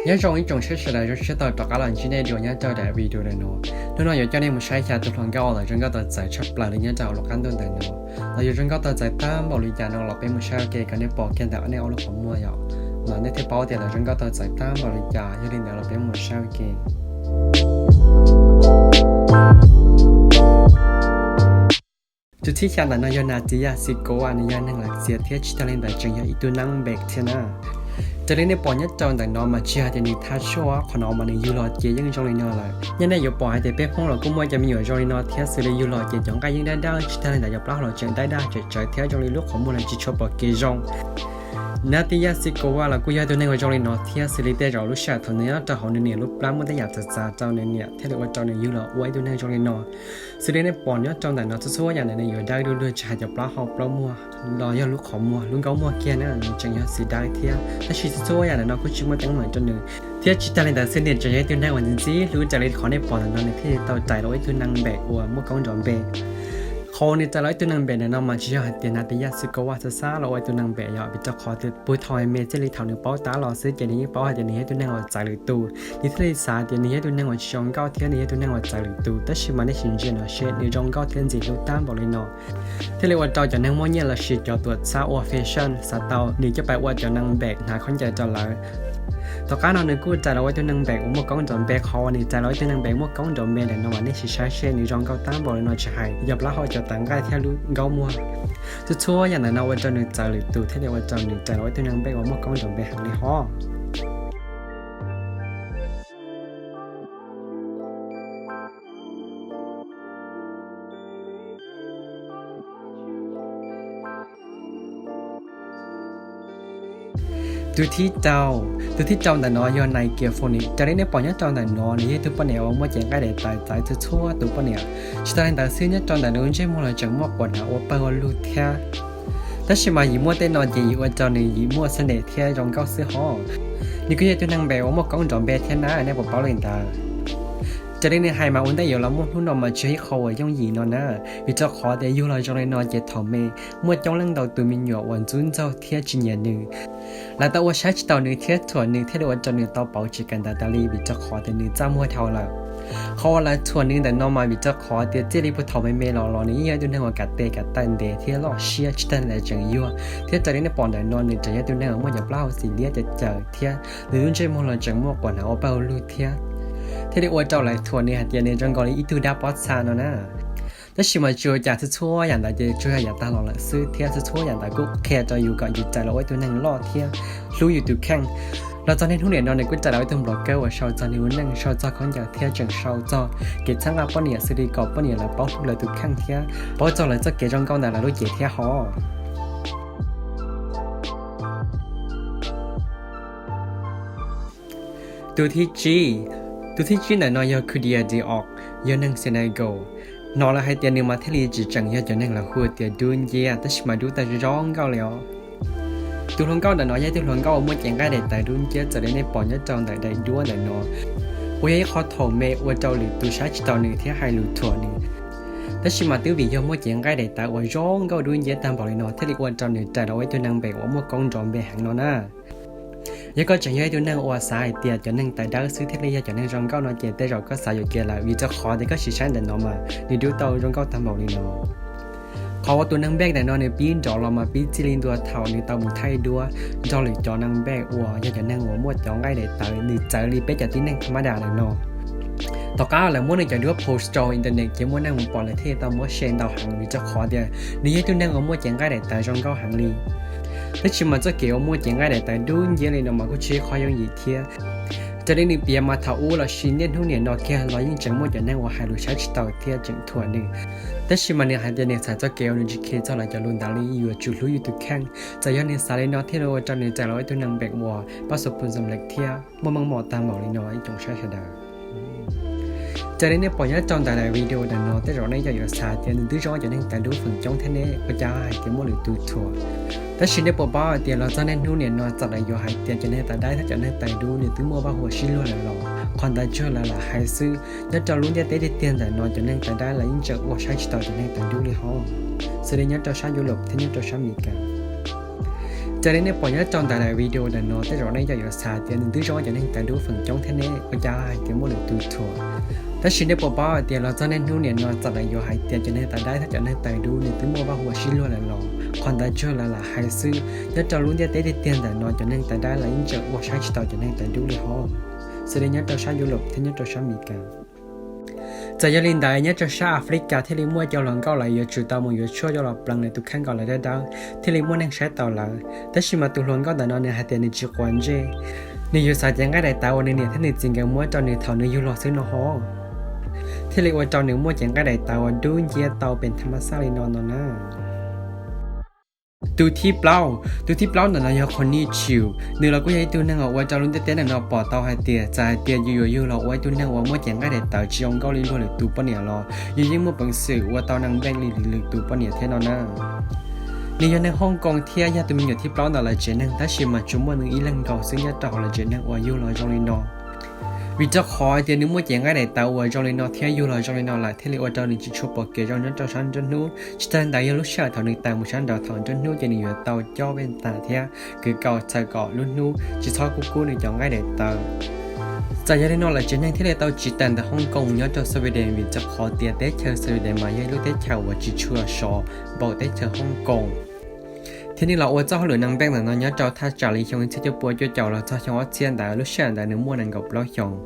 Nyob zoo ib tsoom saib sawv daws, zoo siab tau rov qab los ntsib nej dua nyob rau daim video ntawm no. Hnub no yuav coj nej mus saib xyuas tus hluas nkauj uas lawv zoo nkauj tau txais tshaj plaws li nyob rau hauv lub qab ntuj ntawm no. Lawv yuav zoo nkauj tau txais tag npaum li cas no los peb mus saib ua ke kom nej pom kiag ntawm nej ob lub qhov muag yom, mas nej thiaj paub tias lawv zoo nkauj tau txais tag npaum li cas. Yog li ntawd los peb mus saib ua ke. Tus thib xya ntawm no yog Nadia Zhukova, nws yog neeg Lav Xias thiab tsis tag li ntawd tseem yog ib tug neeg npem thiab na. Raws li nej pom nyob rau ntawm no mas tsis hais tias nws thaj tshuaj, qhov no mas nws yug los ces yeej zoo li no lawm. Nyob nej yuav pom hais tias peb Hmoob los kuj muaj cov me nyuam zoo li no thiab, xws li yug los ces cov nqaij yeej dawb dawb, tsis tag li ntawd cov plaub hau los tseem dawb dawb tsawv tsawv thiab zoo li lub qhov muag los tsis tshua pom kev zoo. Nadia Zhukova los kuj yog ib tug neeg uas zoo li no thiab, xws li tej zaum lub sij hawm thaum nws nyob rau hauv nws niam lub plab muaj tej yam txawv txav rau nws niam thiaj li ua rau nws yug los ua ib tug neeg zoo li no. Xws li nej pom nyob rau ntawm no txhua txhua yam ntawm nws yuav dawb du lug, tsis hais cov plaub hau plaub muag los yog lub qhov muag, lub nkaus muag kiag na nws tseem yog xim dawb thiab. Tab sis txhua txhua yam ntawm no kuj tsis muaj teeb meem rau nws. Thiab tsis tag li ntawd xwb nws tseem yog ib tug neeg uas ntxim ntxim hlub, raws li qhov nej pom ntawm no nws thiaj li tau rais los ua ib tug neeg npem uas muaj koob nrov npe. Qhov uas nws rais los ua ib tug neeg npem ntawm no mas tsis yog hais tias Nadia Zhukova xav xav los ua ib tug neeg npem yom, vim rau qhov tias puag thaum me txij li thaum nws paub tab los xwb ces nws yeej paub hais tias nws yog ib tug neeg uas txawv lwm tus, nws thiaj li xav tias nws yog ib tug neeg uas tsis zoo nkauj thiab nws yog ib tug neeg uas txawv lwm tus. Tab sis mas nej sim ntsia no seb nws zoo nkauj thiab ntxim hlub tag npaum li no, thiaj li ua rau cov neeg muaj nyiaj lossis cov tuam txhab ua fashion xav tau nws coj pais ua cov neeg npem hnav khaub ncaws rau lawv. Tom qab no nws kuj rais los ua ib tug neeg npem uas muaj koob nrov npe. Qhov uas nws rais los ua ib tug neeg npem muaj koob nrov npe ntawm no mas nej sim saib seb nws zoo nkauj tag npaum li no, tsis hais cov plaub hau, cov tawv nqaij thiab lub nkaus muag. Txhua txhua yam ntawm no ua rau nws txawv lwm tus thiaj li ua rau nws rais los ua ib tug neeg npem uas muaj koob nrov npe heev li hos. Tus thib rau, tus thib rau ntawm no yog Nikia Phoenix. Raws li nej pom nyob rau ntawm no nws yog ib tug poj niam uas muaj cev nqaij daim tawv txawv txhua txhua tus poj niam. Tsis tag li ntawd xwb nyob rau ntawm nws lub ntsej muag los tseem muaj quas hnav ua pawg ua lug thiab. Tab sis mas yim muaj tej no ces yim ua rau nws yim muaj xab ntes thiab zoo nkauj xwb hos. Nws kuj yog ib tug neeg npem uas muaj koob nrov npe thiab na, nej puas paub li ntawd? Raws li nws hais mas ua ntej yuav los muaj hnub no mas tsis yog ib qho uas yooj yim no na, vim rau qhov tias yug los zoo li no ces thaum me muaj coob leej ntau tus me nyuam uas ntxub ntxaug thiab tsis nyiam nws. Lawv tau ua saib tsis taus nws thiab thuam nws thiaj li ua rau nws tau pauv tsis kawm ntawv tas li vim rau qhov tias nws txaj muag dhau lawm. Qhov uas lawv thuam nws ntawm no mas vim rau qhov tias txij li puag thaum me me los los nws yeej yog ib tug neeg uas kav tes kav taw ntev thiab loj siab, tsis tag li ntawd tseem yuag. Thiab raws li nej pom ntawm no nws tseem yog ib tug neeg uas muaj cov plaub hau xim liab cav caws thiab nws lub ntsej muag los tseem muaj quas hnav ua pawg ua lug thiab, thiaj li ua rau lawv thuam nws hais tias nws zoo nkaus li ib tug dab pob txha no na. Tab sis mas tsis ua cas, txhua txhua yam ntawd ces tsuas yog yav tag los lawm xwb thiab txhua txhua yam ntawd kuj qhia rau yus kom yus rais los ua ib tug neeg loj thiab hlub yus tus kheej. Los txog niaj hnub niam no nws kuj rais los ua ib tug nplos kawb uas sau txog nws lub neej, sau txog khaub ncaws thiab tseem sau txog kev txhawb nqa poj niam xws li kom poj niam lawv paub hlub lawv tus kheej thiab paub txog lawv txoj kev zoo nkauj ntawm lawv lub cev thiab hos. Tus thib tsib, tus thib tsib ntawm no yog Khoudia Diop, yog neeg Senegal. Hnov lawv hais tias nws mas thiaj li tsis tseem yog cov neeg lawv hu tias dub nciab, tab sis mas dub tau zoo nkauj li os. Tus hluas nkauj ntawm no yog ib tug hluas nkauj uas muaj cev nqaij daim tawv dub nciab, txawm li nej pom nyob rau ntawm daim duab ntawm no, uas yog ib qho thaum me ua rau lwm tus saib tsis taus nws thiab hais lus thuam nws. Tab sis mas twb vim yog muaj cev nqaij daim tawv uas zoo nkauj dub nciab tag npaum li no thiaj li ua rau nws rais los ua ib tug neeg npem uas muaj koob nrov npe heev no na. Yog koj tseem yog ib tug neeg uas xav hais tias cov neeg tawv dawb xwb thiaj li yog cov neeg zoo nkauj no ces tej zaum koj xav yuam kev lawm, vim rau qhov tias koj sim saib ntawm no mas nws dub tau zoo nkauj tag npaum li no. Qhov uas tus neeg npej ntawm no nws pib nrov los mas pib txij li ntua thaum nws tau mus thaij duab nrog lwm cov neeg npej uas yog cov neeg uas muaj cov nqaij daim tawv, nws txawv li peb cov tib neeg tha mab das ntawm no. Tom qab lawv muab nws cov duab post rau internet ces muaj neeg mus pom lawv thiaj tau muab share ntau heev, vim rau qhov tias nws yog ib tug neeg uas muaj cev nqaij daim tawv zoo nkauj heev li. Tab sis mas txoj kev uas muaj cev nqaij daim tawv dub nciab li no mas kuj tsis yog qhov yooj yim thiab. Raws li nws piav mas thaum ub los sis niaj hnub niam no kiag los yeej tseem muaj cov neeg uas hais lus saib tsis taus thiab tseem thuam nws. Tab sis mas nws hais tias nws txhais txoj kev uas nws tsis khe txog lawv cov lus ntawd li, yuav tsum hlub yus tus kheej. Txawm yog nws xav li no thiaj li ua rau nws rais los ua ib tug neeg npem uas pab xu pun xam lem thiab muaj meej mom tag npaum li no ib tsoom saib sawv daws. Raws li nej pom nyob rau ntawm daim video ntawm no tej zaum nej yeej yuav xav tias nws twb zoo cov neeg tawv dub feem coob thiab ne, ua cas hais tias muaj lwm tus thuam. Tab sis nej puas paub hais tias los txog niaj hnub niam no txawm lawv yuav hais tias cov neeg tawv dawb thiab cov neeg tawv dub nws twb muaj vaj huam sib luag lawm los qhov ntawd tsuas yog lawv hais xwb. Nyob rau lub ntiaj teb tiag tiag ntawm no cov neeg tawv dawb lawv yeej tseem ua saib tsis taus cov neeg tawv dub li hos, xws li nyob rau sab Europe thiab nyob rau sab Amelikas. Raws li nej pom nyob rau ntawm daim video ntawm no, tej zaum nej cov yuav xav tias nws twb zoo cov neeg tawv dub feem coob thiab ne, ua cas hais tias muaj lwm tus thuam. Tab sis nej puas paub hais tias los txog niaj hnub niam no txawm lawv yuav hais tias cov neeg tawv dawb thiab cov neeg tawv dub nws twb muaj vaj huam sib luag lawm los qhov ntawd tsuas yog lawv lam hais xwb. Nyob rau lub ntiaj teb tiag tiag ntawm no cov neeg tawv dawb lawv yeej tseem ua saib tsis taus cov neeg tawv dub li hos, xws li nyob rau sab Europe thiab nyob rau sab Amelikas. Txawm yog li ntawd nyob rau sab Africa thiaj li muaj cov hluas nkauj lawv yuav tsum tau mus yuav tshuaj coj los pleev lawv tus kheej kom lawv dawb dawb thiaj li muaj neeg saib taus lawv. Tab sis mas tus hluas nkauj ntawm no nws hais tias nws tsis quav ntsej, nws yuav xav cev nqaij daim tawv uas nws niam thiab nws txiv nkawd muab rau nws thaum nws yug los xwb no hos, thiaj li ua rau nws muaj cev nqaij daim tawv uas dub nciab tau pem tham mas xaj li no no na. Tus thib plaub, tus thib plaub ntawm no yog Connie Chiu, nws los kuj yog ib tug neeg uas ua rau lub ntiaj teb ntawm no pom tau hais tias txawm hais tias yus yuav yug los ua ib tug neeg uas muaj cev nqaij daim tawv tsis zoo nkauj li luag lwm tus poj niam los yus yeej muaj peev xwm ua tau neeg npeej li lwm tus poj niam thiab no na. Nws yog neeg Hong Kong thiab yog tus me nyuam thib plaub ntawm lawv tsev neeg, tab sis mas tsuas muaj nws ib leeg nkaus xwb nyob rau hauv lawv tsev neeg uas yug los zoo li no. Vim rau qhov tias nws muaj cev nqaij daim tawv uas zoo li no thiab yug los zoo li no lawm thiaj li ua rau nws tsis tshua pom kev zoo nyob rau sab nruab hnub. Tsis tas li ntawd yog lub sij hawm thaum nws tawm mus sab nraud thaum nruab hnub ces nws yuav tau cob vej tas thiab kwv kaus txhawm kom lub hnub tsis txhob kub kub nws cov nqaij daim tawv. Txawm yog li no lawm tsev neeg thiaj li tau tsiv tawm ntawm Hong Kong nyob rau Sweden vim rau qhov tias teb chaws Sweden mas yog ib lub teb chaws uas tsis tshua sov npaum teb chaws Hong Kong. Thiab nws los ua txoj hauj lwm neeg npeej ntawm no nyob rau thaj tsam li xyoo ib txhiab cuaj pua cuaj caum los txog xyoo ob txhiab ntawd, lub sij hawm ntawd nws muaj nees nkaum plaub xyoos.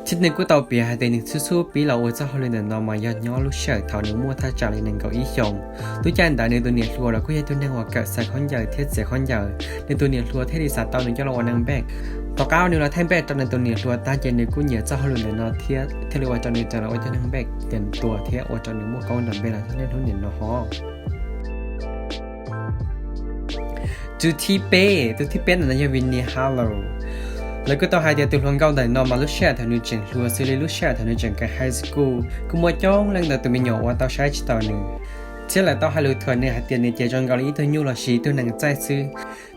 Thiab nws kuj tau piav hais tias nws xub xub pib los ua txoj hauj lwm ntawm no mas yog nyob lub sij hawm thaum nws muaj thaj tsam li nees nkaum ib xyoos. Lub caij ntawd nws tus niam hluas los kuj yog ib tug neeg uas kawm xaws khaub ncaws thiab txiav khaub ncaws, nws tus niam hluas thiaj li xav tau nws coj los ua neeg npeej. Tom qab nws los thaij npeej rau nws tus niam hluas tag ces nws kuj nyiam txoj hauj lwm ntawm no thiab thiaj li ua rau nws rais los ua ib tug neeg npeej tes tuas thiab ua rau nws muaj koob nrov npe los txog niaj hnub niam no hos. Tus thib peb, tus thib peb ntawm no yog Vinny Harlow. Lawv kuj tau hais tias tus hluas nkauj ntawm no mas lub sij hawm thaum nws tseem hluas xws li lub sij hawm thaum nws tseem kawm high school kuj muaj coob leej ntau tus me nyuam uas tau saib tsis taus nws, thiab lawv tau hais lus thuam nws hais tias nws ces zoo nkaus li ib tug nyuj los sis ib tug nees txaij xwb.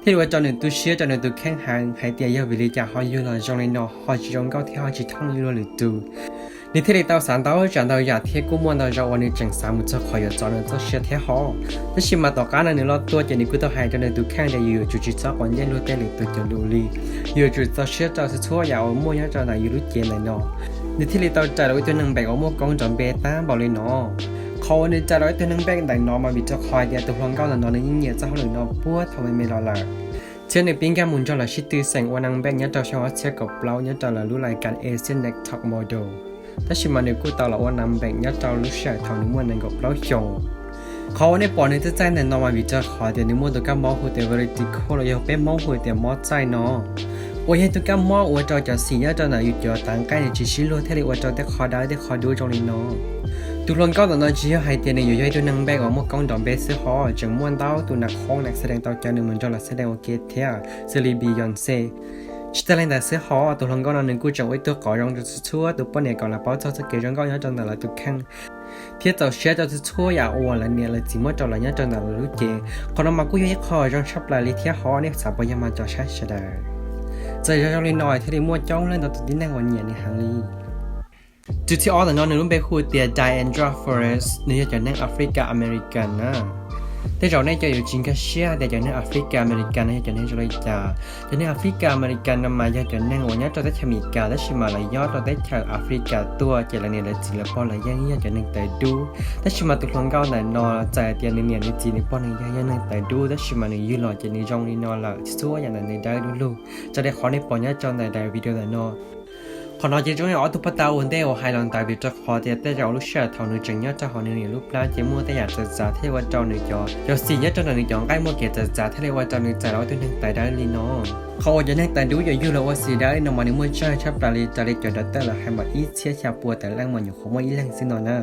Thiaj li ua rau nws tu siab rau nws tus kheej heev hais tias yog vim li cas ho yug los zoo li no, ho tsis zoo nkauj thiab ho tsis thooj li luag lwm tus. Nws thiaj li tau xav ntau tsav ntau yam thiab kuj muaj ntau zaus uas nws tseem xav mus txog qhov yuav txov nws txoj sia thiab hos. Tab sis mas tom qab no nws loj tuaj ces nws kuj tau hais rau nws tus kheej tias yus yuav tsum tsis txhob quav ntsej luag tej lwm tus cov lus li, yus yuav tsum txaus siab rau txhua txhua yam uas muaj nyob rau ntawm yus lub cev ntawm no. Nws thiaj li tau rais los ua ib tug neeg npeej uas muaj koob nrov npe tag npaum li no. Qhov uas nws rais los ua ib tug neeg npeej ntawm no mas vim rau qhov tias tus hluas nkauj ntawm no nws yeej nyiam txoj hauj lwm no puag thaum me me los lawm, thiab nws pib nkag mus nrog lawv sib tw xeem ua neeg npeej nyob rau xyoo ob txhiab kaum plaub nyob rau lawv lub lais kas Asian Next Top Model. Tab sis mas nws kuj tau los ua neeg npeej nyob rau lub sij hawm thaum nws muaj nees nkaum plaub xyoos. Qhov uas nej pom nws txaij txaij ntawm no mas vim rau qhov tias nws muaj tus kab mob hu tias vertigo los yog peb Hmoob hu tias mob txaij no, uas yog tus kab mob ua rau cov xim nyob rau ntawm yus cov tav nqaij nws tsis sib luag thiaj li ua rau tej qhov dawb tej qhov dub zoo li no. Tus hluas nkauj ntawm no tsis yog hais tias nws yuav yog ib tug neeg npeej uas muaj koob nrov npe xwb hos, tseem muaj ntau tus nas khoob nas xav dees tau caw nws mus nrog lawv xav dees ua ke thiab, xws li Beyonce. Tsis tas li ntawd xwb hos, tus hluas nkauj no nws kuj tseem ua ib tug qauv zoo rau txhua txhua tus poj niam kom lawv paub txog txoj kev zoo nkauj nyob rau ntawm lawv tus kheej, thiab txaus siab rau txhua txhua yam uas lawv niam lawv txiv muab rau lawv nyob rau ntawm lawv lub cev. Qhov no mas kuj yog ib qho zoo tshaj plaws li thiab hos, nej xav puas yog mas cov saib sawv daws. Txawm yog zoo li no thiaj li muaj coob leej ntau tus tib neeg uas nyiam nws heev li. Tus thib ob ntawm no nws lub npe hu tias Diandra Flores, nws yog cov neeg Africa American na. Tej zaum nej cov yuav tsis nkag siab tias cov neeg Africa American no yog cov neeg zoo li cas. Cov neeg Africa American no mas yog cov neeg uas nyob rau teb chaws Amelikas tab sis mas lawv nyob rau teb chaws Africa tuaj ces lawv niam lawv txiv lawv pog lawv yeej yog cov neeg tawv dub. Tab sis mas tus hluas nkauj ntawm no txawm hais tias nws niam nws txiv nws pog nws yog yog neeg tawv dub tab sis mas nws yug los ces nws zoo li no lawm, txhua yam ntawm nws dawb du lug raws li qhov nej pom nyob rau ntawm daim video ntawm no. Qhov no ces zoo yam ob tug poj ntxoog ua ntej uas hais los ntawd vim rau qhov tias tej zaum lub sij hawm thaum nws tseem nyob rau hauv nws niam lub plab ces muaj tej yam txawv txav thiaj li ua rau nws cov, cov xim nyob rau ntawm nws cov nqaij muaj kev txawv txav thiaj li ua rau nws txawm los ua ib tug neeg tawv dawb li no. Qhov uas cov neeg tawv dub yuav yug los ua xim dawb no mas nws muaj tsawg tshaj plaws li, raws li cov doctor lawv hais mas ib txhiab xya pua tawm leej mas nyuam qhuav muaj ib leeg xwb no na.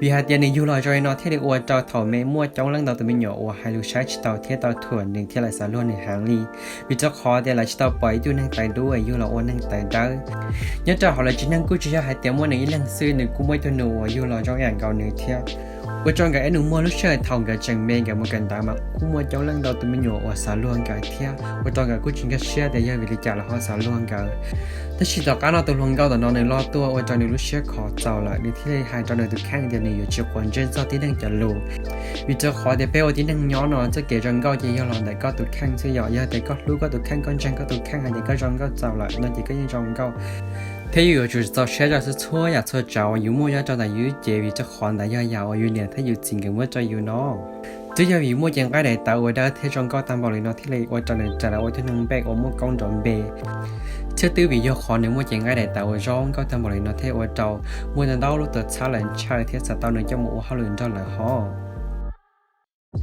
Vim hais tias nws yug los zoo li no thiaj li ua rau thaum me muaj coob leej ntau tus me nyuam uas hais lus saib tsis taus thiab tau thuam nws thiab lawv xav luag nws heev li. Vim rau qhov tias lawv tsis tau pom ib tug neeg tawv dub uas yug los ua neeg tawv dawb. Nyob rau hauv lawv tsev neeg kuj tsis yog hais tias muaj nws ib leeg xwb, nws kuj muaj ib tug nus uas yug los zoo ib yam nkaus nws thiab. Ua rau nkawd ib nus muag lub sij hawm thaum nkawd tseem me nkawd mus kawm ntawv mas kuj muaj coob leej ntau tus me nyuam uas xav luag nkawd thiab, ua rau nkawd kuj tsis nkag siab tias yog vim li cas lawv ho xav luag nkawd. Tab sis tom qab no tus hluas nkauj ntawm no nws loj tuaj ua rau nws lub siab khov txaus lawm, nws thiaj li hais rau nws tus kheej tias yuav tsis quav ntsej txog tib neeg cov lus. Vim rau qhov tias peb ua tib neeg nyob no txoj kev zoo nkauj ces yog los ntawm koj tus kheej xwb yom. Yog tias koj hlub koj tus kheej, koj ntseeg koj tus kheej hais tias koj zoo nkauj txaus lawm no ces koj yeej zoo nkauj. Thiab yus yuav tsum txaus siab rau txhua txhua yam txhua tsav uas yus muaj nyob rau ntawm yus lub cev, vim rau qhov ntawd yog yam uas yus niam thiab yus txiv nkawd muab rau yus no. Twb yog vim muaj cev nqaij daim tawv uas dawb thiab zoo nkauj tag npaum li no thiaj li ua rau nws rais los ua ib tug neeg npej uas muaj koob nrov npe. Thiab twb vim yog qhov nws muaj cev nqaij daim tawv uas zoo nkauj tag npaum li no thiaj ua rau muaj ntau ntau lub tuam txhab lawv ntshaw thiab xav tau nws coj mus ua hauj lwm nrog lawv hov.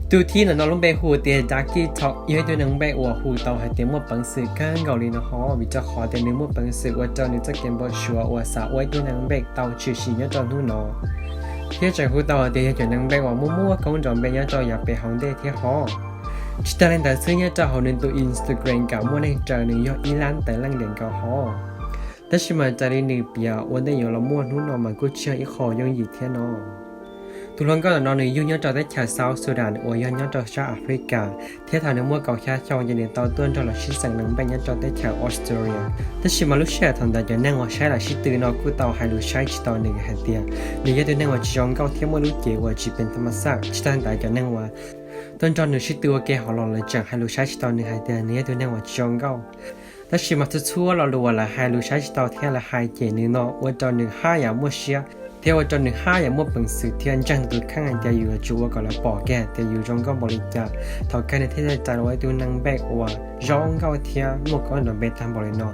Tus thib ntawm no lub npe hu tias Ducky Talk, yog ib tug neeg npej uas hu tau hais tias muaj peev xwm kawg nkaus li no hov, vim rau qhov tias nws muaj peev xwm ua rau nws txoj kev npau suav uas xav ua ib tug neeg npej tau tshwm sim nyob rau hnub no. Thiab tseem hu tau hais tias yog cov neeg npej uas muaj muaj koob nrov npe nyob rau yav pem hauv ntej thiab hov. Tsis tas li ntawd xwb, nyob rau hauv nws tus Instagram kam muaj neeg raws nws yog ib lab ntawm leej diam nkaus hov. Tab sis mas raws li nws piav ua ntej yuav los muaj hnub no mas kuj tsis yog ib qho yooj yim thiab no. Tus hluas nkauj ntawm no nws yug nyob rau teb chaws South Sudan uas yog nyob rau sab Africa, thiab thaum nws muaj kaum xya xyoo ces nws tau tuaj nrog lawv sib xeem neeg npej nyob rau teb chaws Australia. Tab sis mas lub sij hawm thaum ntawd cov neeg uas saib lawv sib tw no kuj tau hais lus saib tsis tau nws hais tias nws yog tus neeg uas tsis zoo nkauj thiab muaj lub cev uas tsis pem thaj ma xaj. Tsis tas ntawd cov neeg uas tuaj nrog nws sib tw ua ke hauv los lawv tseem hais lus saib tsis tau nws hais tias nws yog tus neeg uas tsis zoo nkauj. Tab sis mas txhua txhua lo lus uas lawv hais lus saib tsis tau thiab lawv hais cem nws no ua rau nws haj yam muaj siab thiab ua rau nws haj yam muaj peev xwm thiab ntseeg tus kheej hais tias yus yuav tsum ua kom lawv pom kiag tias yus zoo nkauj npaum li cas, thaum kawg nws thiaj li rais los ua ib tug neeg npej uas zoo nkauj thiab muaj koob nrov npe tag npaum li no.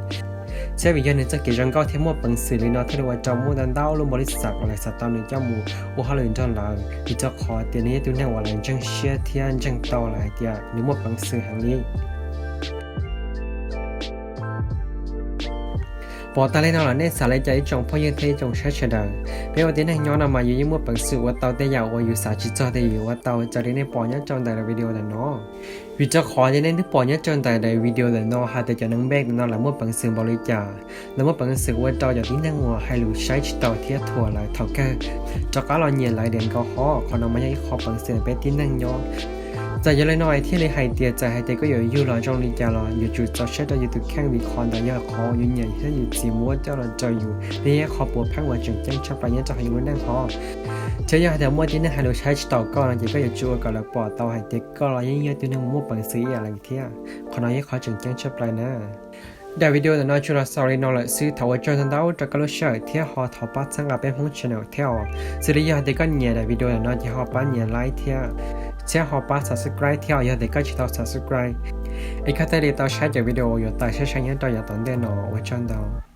Thiab vim yog nws txoj kev zoo nkauj thiab muaj peev xwm li no thiaj li ua rau muaj ntau ntau lub npaus li xav uas lawv xav tau nws coj mus ua hauj lwm nrog lawv, vim rau qhov tias nws yog tus neeg uas lawv ntseeg siab thiab ntseeg tau lawv hais tias nws muaj peev xwm heev li. Pom tag li no lawm nej xav li cas ib tsoom phooj ywg thiab ib tsoom saib sawv daws? Peb ua tib neeg nyob no mas yus yeej muaj peev xwm ua tau tej yam uas yus xav tsis txog tias yus yuav ua tau raws li nej pom nyob rau ntawm video ntawm no. Vim rau qhov tias nej twb pom nyob rau ntawm daim video ntawm no hais tias cov neeg npej ntawm no lawv muaj peev xwm npaum li cas, lawv muaj peev xwm ua rau cov tib neeg uas hais lus saib tsis taus thiab thuam lawv thaum kawg rov qab los nyiam lawv diam nkaus hov. Qhov no mas yog ib qho peev xwm peb tib neeg nyob. Txawm yog li no es thiaj li hais tias txawm hais tias koj yuav yug los zoo li cas los yuav tsum txaus siab rau yus tus kheej, vim qhov ntawd yog qhov yus niam thiab yus txiv muab coj los rau yus, thiab yog ib qho puav pheej uas tseem ceeb tshaj plaws nyob rau hauv yus lub neej hov. Thiab yog hais tias muaj tib neeg hais lus saib tsis taus koj no ces koj yuav tsum ua kom lawv pom tau hais tias koj los yeej yog ib tug neeg muaj peev xwm ib yam li thiab. Qhov no yog ib qho tseem ceeb tshaj plaws na. Daim video ntawm no tsuas los xaus li no lawm xwb, thov ua tsaug ntau ntau rau koj lub sij hawm thiab ho thov pab txhawb nqa peb Hmoob channel thiab os. Xws li yog hais tias koj nyiam daim video ntawm no ces ho pab nias like thiab, thiab ho pab subscribe thiab os yog tias koj tsis tau subscribe. Es koj thiaj li tau saib cov video uas yuav tawm sab seej nyob rau yav tom ntej no. Ua tsaug ntau.